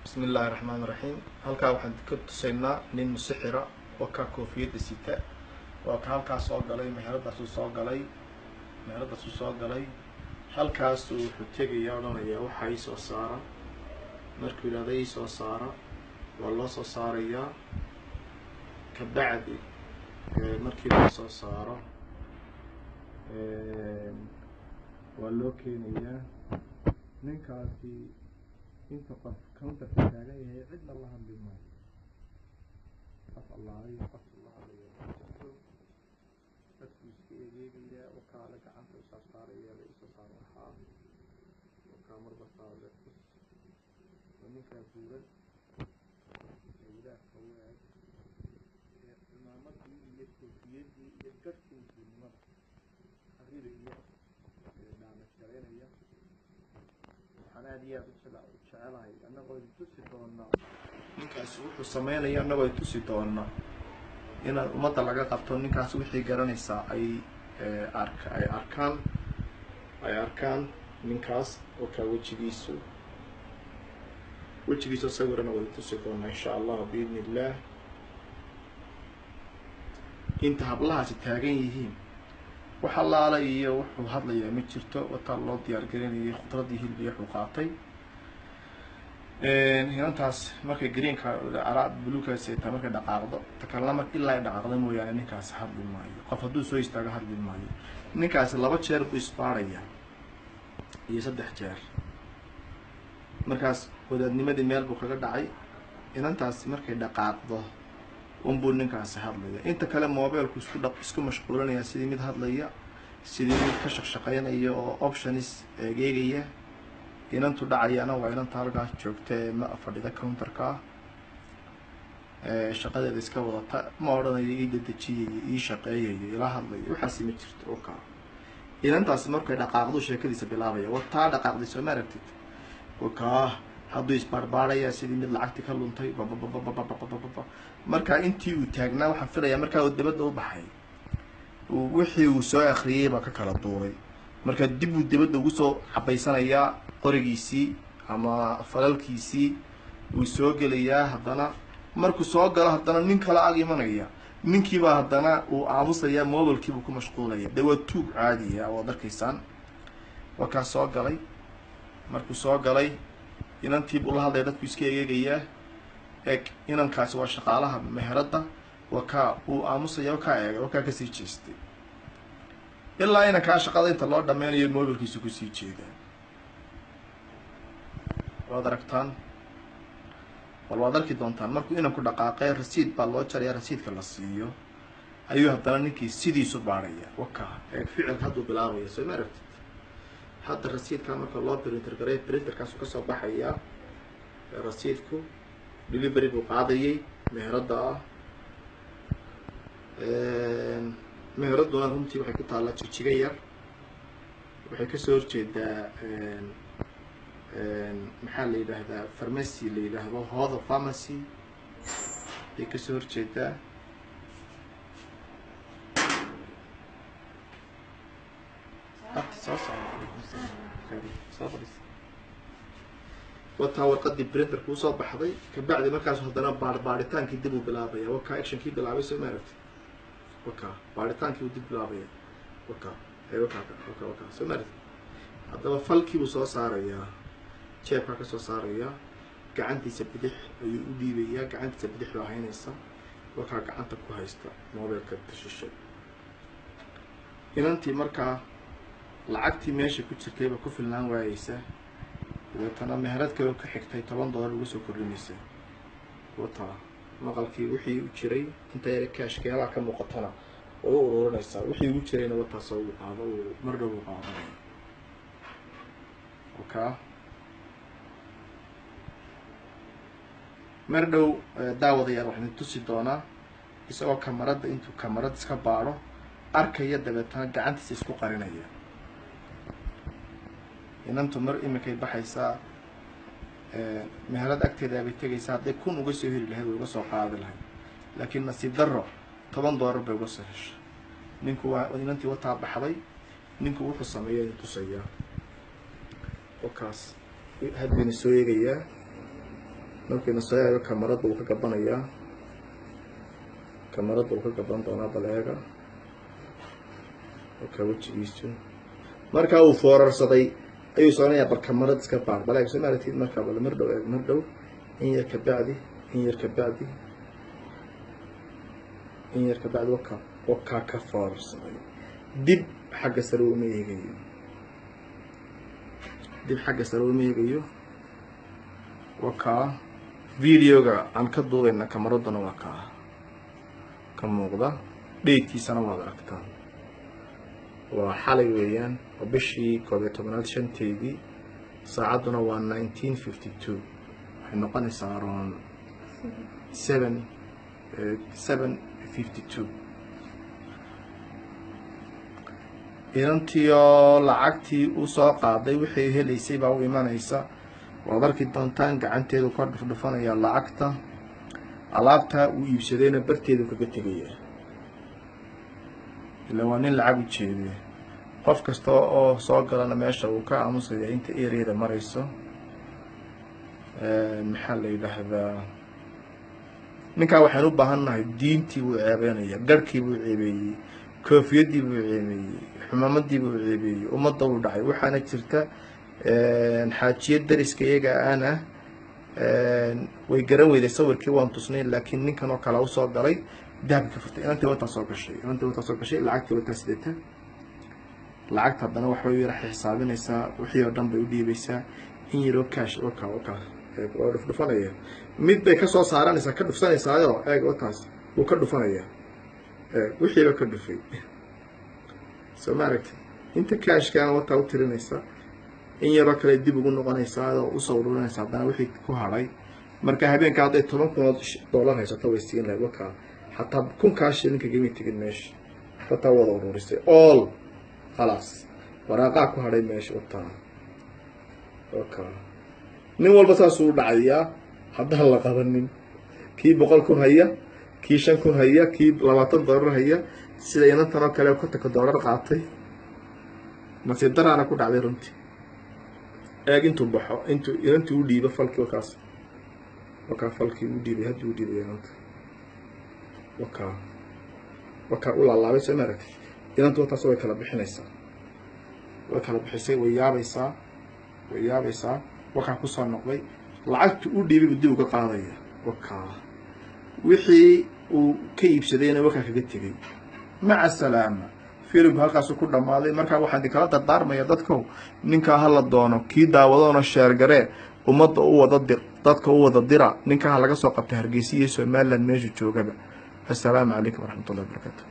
Bismi Illaahi Raxmaan Raxiim. Halkaa waxaan ka tusaynaa nin musixira oo ka koofiyadda sita. Waa ka halkaas soo galay, meheradaasuu soo galay, meheradaasuu soo galay. Halkaasuu wuxuu tegaya, odhanayaa: "Waxaa ii soo saara." Markuu yidhahda "ii soo saara", waa loo soo saarayaa. Kabacdi markii loo soo saaro, waa loo keenayaa. Ninkaasi inta qof counterka taagan yahay cidna la hadli maayo. Qof allaaliyo qof la hadlayo ma jirto. Dadku iska eegeegayaa. Wakaale gacanta u saarsaaraya, la isoo saar. Waxaa wakaa marba saale tus. Waa ninkaa buuran ee wadaadka u eg, ee cimaamadii iyo koofiyadii iyo garhkii muslimnimada kharibaya ee dhaamaj garaynaya. Waxaan aada iyo aada u jecelahay annagoo idin tusi doona ninkaasi wuxuu sameynaya, annagoo idin tusi doona inaan ummadda laga qabto ninkaas. Wixii garanaysaa ay ark ay arkaan, ay arkaan ninkaas oo kaa wejigiisu, wejigiisa sawirana waa idin tusi doonaa, insha Allah, biidni Illaah. Inta hablahaasi taagan yihiin, wax allaala iyo wuxuu hadlayaa ma jirto. Wataa loo diyaar garinayay khudradii, hilbiga wuxuu qaatay. Inantaas markay greenka buluukaas taa markay dhaqaaqdo, ta kalena mar ilaa ay dhaqaaqdo mooyaane, ninkaasi hadli maayo. Qof hadduu soo istaago, hadli maayo. Ninkaasi 2 jeer buu isbaaraya iyo 3 jeer. Markaas wadaadnimadii meel buu kaga dhacay. Inantaasi markay dhaqaaqdo unbuu ninkaasi hadlaya. Inta kale mobileku isku dha isku mashquulinaya, sidii mid hadlaya, sidii mid ka shaqshaqeynaya oo options eegeegaya. Inantu dhacayana waa inanta halkaas joogta ee ma fadhida counterka ah, shaqadeeda iska wadata. Ma odhanayo ii dedejiyayo, ii shaqeeyayo, ila hadlayo, waxaasi ma jirto. Oka inantaasi markay dhaqaaqdu sheekadiisa bilaabaya. Wataa dhaqaaqday, soo ma aragtid? Wakaa hadduu isbaarbaaraya sidii mid lacagti ka luntay babababababababa. Marka intii uu taagnaa, waxaan filayaa markaa uu dibadda u baxay, wixii uu soo akriyay baa ka kala duulay. Marka dib uu dibadda ugu soo cabaysanayaa qorigiisii ama falalkiisii, wuu soo gelayaa. Haddana markuu soo galo, haddana nin kala ag imanaya. Ninkiibaa haddana uu aamusayaa, mobilkiibuu ku mashquulaya. Dee waa tuug caadiya, waad arkaysaan. Waa kaa soo galay. Markuu soo galay, inantiibuu la hadlaya, dadku iska egeegayaa. Eg, inankaasi waa shaqaalaha meheradda. Waa kaa uu aamusaya, waa kaa eegay, waa kaa kasii jeestay. Ilaa inankaa shaqada inta loo dhameynayo, mobilkiisu kusii jeedaa. Waad aragtaan, bal waad arki doontaan markuu inanku dhaqaaqee rasiid baa loo jaraya. Rasiidka la siiyo ayuu haddana ninkii sidiisu baadhaya. Waka eeg, ficilka hadduu bilaabaya, soo ma aragtid? Hadda rasiidka marka loo printer garay, printerkaasu kasoo baxayaa rasiidku. Delivery buu qaadayay meheradda ah. Meheradduna runtii waxay ku taallaa Jigjiga Yar. Waxay kasoo horjeedaa, maxaa la yidhaahdaa, pharmacy la yidhaahdo Hooda Pharmacy bay kasoo horjeedaa. Abti, soo soco, soo fadhiis. Wataa warqadii printer kuusoo baxday. Kabacdi markaasu haddana baarbaaritaankii dib uu bilaabaya. Wakaa actionkii bilaabay, soo ma aragtid? Waka baaritaankii uu dib bilaabaya. Waka waka waka waka, soo ma aragtid? Haddaba falkii buu soo saarayaa, jeebkaa ka soo saarayaa. Gacantiisa bidix ayuu u dhiibayaa, gacantiisa bidix baa haynaysa. Wakaa gacanta ku haysta mobilka tashishay. Inantii markaa lacagtii meesha ku jirtay baa ku filnaan waayeysa. Dabeetana meherad kaloo ka xigtay $10 uga soo kordhinaysa. Wataa maqalkii wixii u jiray, inta yare kaashkeelaa ka muuqatana way u ururinaysaa. Wixii ugu jirayna wataasoo uu qaado, uu mar dhow uu qaadanaya. Wakaa mar dhow, daawadayaal, waxaan idin tusi doonaa isagoo kamarada intuu kamarad iska baadho arkaya, dabeetana gacantiisa isku qarinaya. Inantu mar iminkay baxaysaa, meherad agteeda bay tegaysaa. Hadday 1000 uga soo heli lahayd, way uga soo qaadi lahayd, laakiin nasiib darro $10 bay uga soo heshay. Ninku waa inantii wataa baxday. Ninku wuxuu sameeya idin tusayaa. Wakaas hadbayna soo eegayaa. Markayna soo eego kamarada uu ka gabanayaa, kamarada uu ka gaban doonaa. Bal eega, wakaa wejigiisu. Markaa uu foorarsaday ayuu soconayaa. Bal kamarad iska baar, bal eeg, soo ma aragtid? Markaa bal mar dhow eeg, mar dhow, in yar ka bacdi, in yar ka bacdi, in yar ka bacdi, waka wakaa ka foorarsaday. Dib xagga sare uma eegayo, dib xagga sare uma eegayo. Wakaa videoga aan ka duubayna, kamaraduna waa kaa ka muuqda. Dheydkiisana waad aragtaan, waa xalay weeyaan, waa bishii 11aad 5teedii, saacadduna waa 19:52. Waxay noqonaysaa around 7:52. Inantiioo lacagtii usoo qaaday wixii helaysay baa u imanaysa, waad arki doontaan. Gacanteedu ka dhufdhufanaya lacagta, alaabtaa uu iibsadayna barteedu kaga tegaya, ila waa nin lacag u jeediya. Qof kasta oo soo galana meesha uu ka aamusaya inta areada marayso. Maxaa la yidhaahdaa, ninkaa waxaynu u baahan nahay, diintii buu ceebeynaya, garhkii buu ceebeeyey, koofiyadii buu ceebeeyey, xumaamadii buu ceebeeyey, ummadda uu dhacay. Waxaana jirta xaajiyad dariska iyaga ana way garan weyday sawirkii waan tusnay, laakiin ninkan oo kale usoo galay, dahabka ka furtay. Inantii wataa soo gashay, inantii wataa soo gashay, lacagtii wataa sidata. Lacagta haddana waxbay u yara xisaabinaysaa, wixii oo dhan bay u dhiibaysaa, in yaroo cash. Waka waka waa dhufdhufanaya, mid bay kasoo saaranaysaa, ka dhufsanaysaayo. Eeg, wataas wuu ka dhufanaya, eeg, wixiiba ka dhufay, soo ma aragti? Inta cashkaana wataa u tirinaysa, in yaroo kale dib ugu noqonaysaa oo usoo ururinaysa haddana wixii ku hadhay. Marka habeenka hadday $10,000 haysato way siin lahayd. Wakaa xataa kunkaa shilinka gama tegin meesha, wataa wada ururisay all, khalaas, waraaqaa ku hadhay meesha. Wataa waka nin walba saasuu u dhacayaa haddaan la qabanin. Kii 100,000 haya, kii 5,000 haya, kii $20 haya, sida inantan oo kale $50 qaatay, nasiib daraana ku dhacday runtii. Eeg, intuu baxo, intuu inantii u dhiibo falkii, wakaas wakaa falkii u dhiibay, haddii u dhiibay inanta, wakaa wakaa u laalaabay, soo ma aragtid? Inantu wataas way kala bixinaysaa, way kala bixisay, way yaabaysaa, way yaabaysaa. Wakaa kusoo noqday, lacagtu u dhiibay buu dib uga qaadaya. Wakaa wixii uu ka iibsadayna wakaa kaga tegey. Maca salaama, filimku halkaasu ku dhammaaday. Markaa waxaan idinkala dardaarmaya dadkow, ninkaa hala doono, kii daawadoona share garee, ummadda u wada dir, dadka u wada dira. Ninkaa ha laga soo qabtay Hargeysa iyo Somaliland meeshu joogaba. Assalaamu calaykum waraxmatullahi wabarakaatu.